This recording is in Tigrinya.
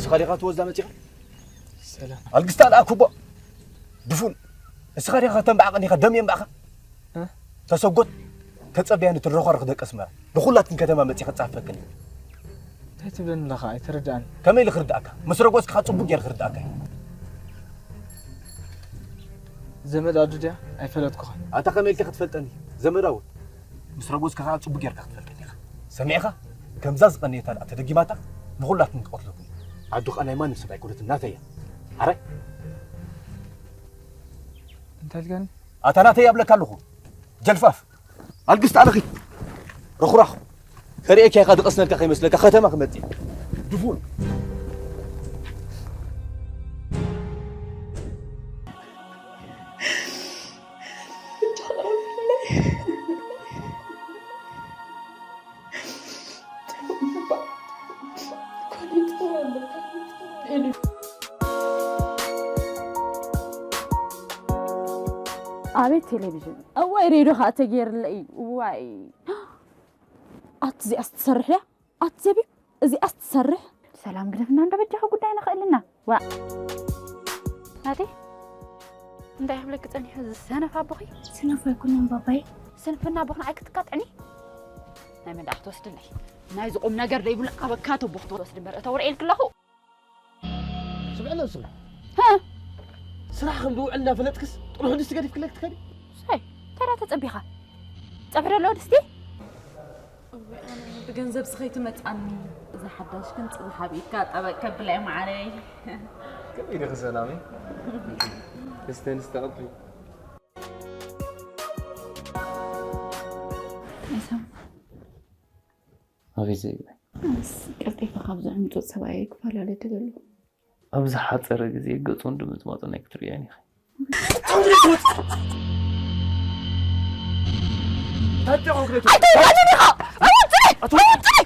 ካሊኻ ትወዛ መጺኻ? ሰላም። ኣልግስታ ደኣ ኩቦ። ድፉን። እስኻ ዲኻ ከተንባዕቐኒ ኢኻ ደም የንባዕኻ? እ? ተሰጎት። ተጸብያ ንትረኾርኽ ደቂ ኣስመራ። ንኹላትክን ከተማ መጺኻ ጻፈክን። እንታይ ትብለኒ ኣለኻ? ኣይተረድኣን። ከመይ ኢሉ ክርድኣካ? ምስ ረጎጽካ ጽቡቅ ገይሩ ክርድኣካ እዩ። ዘመድ ኣዱ ድያ? ኣይፈለጥኩኻን። ኣታ ከመይ ኢልካ ክትፈልጠኒ? ዘመድ ኣወ። ምስ ረጎጽካ ከኣ ጽቡቅ ጌርካ ክትፈልጠኒ ኢኻ። ሰሚዕኻ? ከምዛ ዝቐነየታ ደኣ ተደጊማታ ንኹላትኩም ክቐትለኩም እዩ። ኣዱ ከኣ ናይ ማንም ሰብ ኣይኮነትን፣ ናተይ እያ። ሓራይ? እንታይ ኢልካኒ? ኣታ ናተይ እያ እብለካ ኣለኹ። ጀልፋፍ። ኣልግስቲ ኣለኺ። ረኹራኹ። ከርእየካ ኢኻ ዝቐስነልካ ከይመስለካ ከተማ ክመጽእ። ድፉን። ኣቤት ቴሌቪዥን። እዋይ ሬድዮ ከዓ ተገይርለ እዩ። እዋይ። ኣቲ እዚኣስ ትሰርሕ እያ? ኣቲ ዘቢብ እዚኣስ ትሰርሕ? ሰላም ግደፍና እንዶ በጃኻ ጉዳይና ክእልና። ዋ። ናቲ፣ እንታይ ክብለኪ ጸኒሑ እዚ ሰነፍ ኣቦኺ? ሰነፍ ኣይኮነን ባባይ። ስንፍና ኣቦኽና ኣይክትካትዕኒ? ናይ መን ደኣ ክትወስድለይ? ናይ ዝቑም ነገር ደይብሉ ኣበካ ተቦኽ ትወስድ እምበር እተው ርኤልኪ ኣለኹ። ስምዒ ነብስኺ። ሃ? ስራሕ ከም ዝውዕል እናፈለጥክስ ጥርሑ ድስቲ ገዲፍክለይ ክትከዲ? ሳይ፣ እንታይ ደኣ ተጸቢኻ? ጸብሒ ዶ ኣለዎ ድስቲ? እወ፣ ኣነ ብገንዘብ ስኸይትመጻኒ። እዛ ሓዳሽ ግን ጽባሕ ኣብ ኢድካ ጠበቅ ከብላ እየ መዓረይ። ከመይ ዲኺ ሰላመይ? እስቲ ኣንስቲ ቀጽሊ። መሰም። ኣቤት ዘይብለይ። ኣነስ ቀልጢፈ ካብ ዝዕምጾ ሰብኣየይ ክፈላለ ተደለኹ። ኣብ ዝሓጸረ ግዜ ገጹን ድምጽማጹን ኣይክትርእያን ኢኺ። ኣይትውረድን ኢኻ! ኣይወጽእ! ኣይወጽእ!